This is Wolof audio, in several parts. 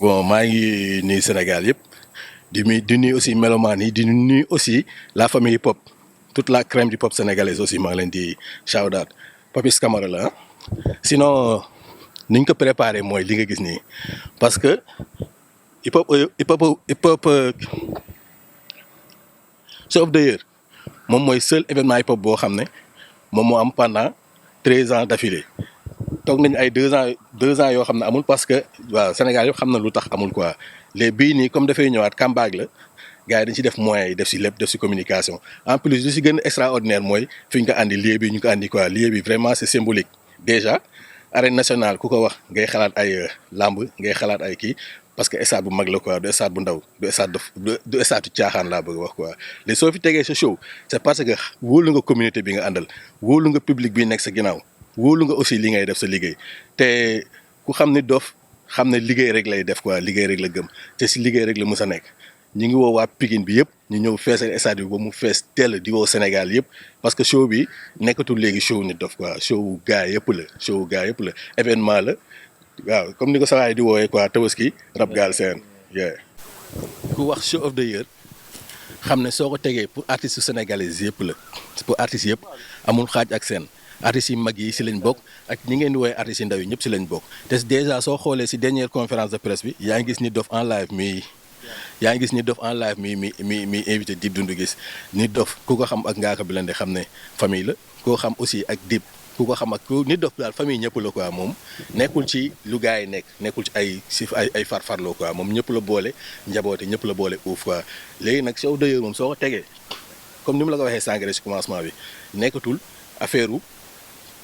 bon maa ngi nuyu Sénégal yëpp di nuyu aussi melomaan yi di nuyu aussi la famille hip hop toute la crème du pop sénégalaise aussi maa ngi leen di shout out Papis Camara la sinon niñ ko préparé mooy li nga gis nii parce que hip hop show of the year moom mooy seul événement hip hop boo xam ne moom moo am pendant 13 ans d'affilée toog nañu ay 2 ans yoo xam ne amul parce que waaw Sénégal yëpp xam na lu tax amul quoi les bii nii comme dafay ñëwaat comeback la gars yi dañ ci def moyens yi def si lépp def si communication en plus lu si gën a extraordinaire mooy fi ñu ko andi lieu bi ñu ko andi quoi lieu bi vraiment c'est symbolique déjà arène nationale ku ko wax ngay xalaat ay lamb ngay xalaat ay kii parce que stade bu mag la quoi du stade bu ndaw du stade caaxaan laa bëgg wax quoi léegi soo fi tegee sa show c'est parce que wóolu nga communauté bi nga àndal wóolu nga public bi nekk sa ginnaaw wóolu nga aussi li ngay def sa liggéey te ku xam ni Dof xam ne liggéey rek lay def quoi liggéey rek la gëm te si liggéey rek la mës a nekk ñu ngi woo waa Pikine bi yëpp ñu ñëw feesal stade bi ba mu fees teel di woo Sénégal yëpp parce que show bi nekkatul léegi show Nit Dof quoi show gaa yëpp la événement la waaw comme ni ko sawaay di woowee quoi Tabaski Rap Galsen ku wax show of the year xam ne soo ko tegee pour artistes sénégalais yëpp la pour artistes yëpp amul xaaj ak seen artistes yi mag yi si lañ bokk ak ñi ngeen di woowee artistes yi ndaw yi ñëpp si lañ bokk te déjà soo xoolee si dernière conférence de presse bi yaa ngi gis Nit Dof en live mi invité Dip Doundou Guiss Nit Dof ku ko xam ak Ngaaka Blindé xam ne famille la koo xam aussi ak Dip ku ko xam ak Nit Dof daal famille ñëpp la quoi moom nekkul ci lu gars yi nekkul ci ay farfarloo quoi moom ñëpp la boole njaboote ñëpp la boole uuf quoi léegi nag show d'ailleurs moom soo ko tegee comme ni mu la ko waxee sànq rek ci commencement bi nekkatul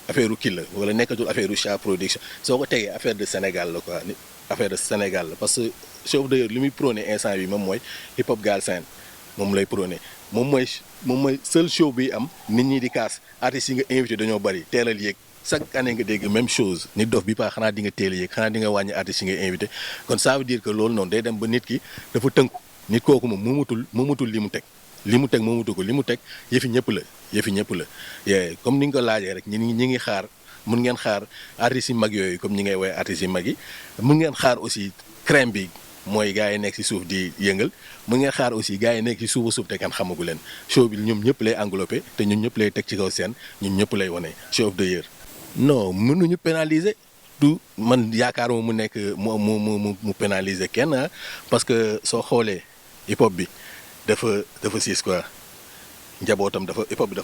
affaire kii la wala nekkatul affaire Cha Production soo ko tegee affaire de Sénégal la quoi affaire de Sénégal la parce que show d'ailleurs li muy prôné instant bi moom mooy hip hop Galsen moom lay prôné moom mooy seul show bi am nit ñi di kaas artistes yi nga invité dañoo bari teelal yéeg chaque année nga dégg même chose Nit Dof bi xanaa di nga teel a yéeg xanaa di nga wàññi artistes yi nga invité kon ça veut dire que loolu noonu day dem ba nit ki dafa tënku nit kooku moom moomatul li mu teg moomatu ko li mu teg yëfi ñëpp la comme ni nga ko laajee rek ñi ngi xaar mun ngeen xaar artistes yi mag yooyu comme ñi ngay woowee artistes yi mag yi mun ngeen xaar aussi crème bi mooy gars yi nekk ci suuf di yëngal mun ngeen xaar aussi gars yi nekk ci suufa suuf te kan xamagu leen show bi ñoom ñëpp lay englobé te ñun ñëpp lay teg ci kaw seen ñun ñëpp lay wane show of the year non mënuñu pénaliser du man yaakaaruma mu nekk mu pénaliser kenn parce que soo xoolee hip hop bi dafa siis quoi njabootam hip hop bi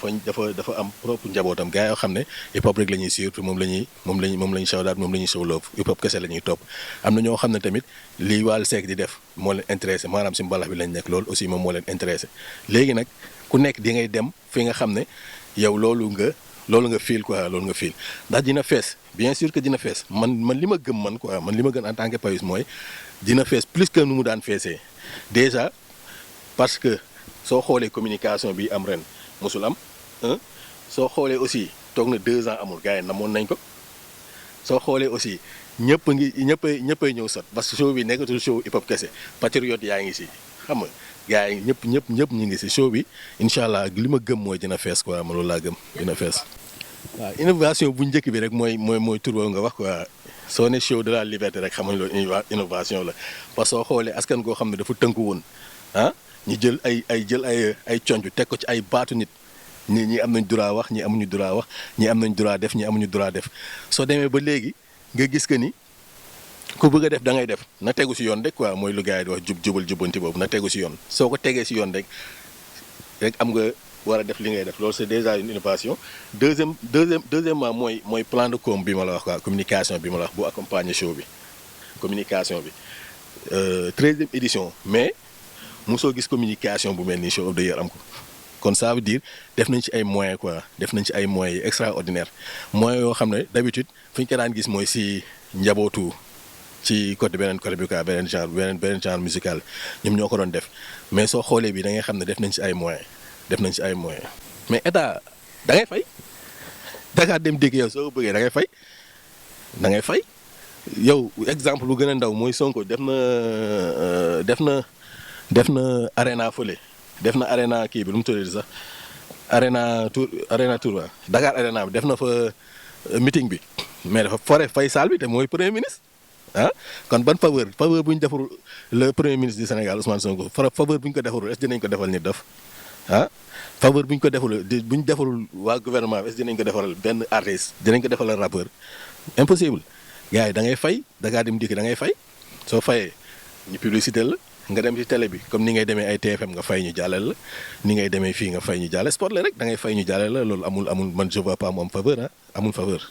dafa am propre njabootam gars yoo xam ne hip hop rek la ñuy suivre moom la ñuy show daal moom la ñuy show love hip hop kese la ñuy topp am na ñoo xam ne tamit lii Wally Seck di def moo leen intéressé maanaam si mbalax bi lañ nekk loolu aussi moom moo leen intéressé léegi nag ku nekk di ngay dem fi nga xam ne yow loolu nga feel quoi loolu nga feel ndax dina fees bien sûr que dina fees man li ma gëm man quoi man li ma gën en tant que Pawlish mooy dina fees plus que nu mu daan feesee déjà parce que soo xoolee communication bi am ren mosul am soo xoolee aussi toog na 2 ans amul gars yi namoon nañ ko soo xoolee aussi ñëppay ñëw sot parce que show bi nekkatul show hip hop kese patriote yaa ngi si xam nga gars yi ñëpp ñu ngi si show bi incha allah li ma gëm mooy dina fees quoi ma loolu laa gëm dina fees. waaw innovation bu njëkk bi rek mooy tur boobu nga wax quoi soo ne show de la liberté rek xam nga loolu innovation la parce que soo xoolee askan goo xam ne dafa tënku woon ñu jël ay conc teg ko ci ay baatu nit ñi am nañ droit wax ñi amuñu droit wax ñi am nañ droit def ñi amuñu droit def soo demee ba léegi nga gis que ni ku bëgg a def da ngay def na tegu si yoon rek quoi mooy lu gars yi di wax jubal jubbanti boobu na tegu si yoon soo ko tegee si yoon rek am nga war a def li ngay def loolu c'est déjà une innovation deuxièmement mooy plan de com bi ma la wax quoi communication bi ma la wax bu accompagner show bi communication bi 13e édition mais mosoo gis communication bu mel ni show of the year am ko kon ça veut dire def nañ ci ay moyens quoi def nañ ci ay moyens yi extraordinaire moyens yoo xam ne d'habitude fi ñu ko daan gis mooy si njabootu ci beneen côté bi quoi beneen genre musical ñoom ñoo ko doon def mais soo xoolee bi da ngay xam ne def nañ ci ay moyens mais état da ngay fay Dakar Dem Dikk yow soo ko bëggee da ngay fay yow exemple lu gën a ndaw mooy Sonko def na arena fële def na arena kii bi lu mu tuddati sax arena tour waa Dakar arena bi def na fa meeting bi mais dafa fay salle bi te mooy premier ministre ah kon ban faveur bu ñu defarul le premier ministre du Sénégal Ousmane Sonko faveur bu ñu ko defarul est-ce que dinañ ko defal Nit Doff ah faveur bu ñu ko deful bu ñu defarul waa gouvernement bi est-ce que dinañ ko defaral benn artiste dinañ ko defalal rappeur impossible gars yi da ngay fay Dakar Dem Dikk da ngay fay soo fayee ñu publicité la nga dem ci télé bi comme ni ngay demee ay TFM nga fay ñu jàllale la ni ngay demee fii nga fay ñu jàllale sport la rek da ngay fay ñu jàllale la loolu amul man je vois pas mu am faveur ah amul faveur.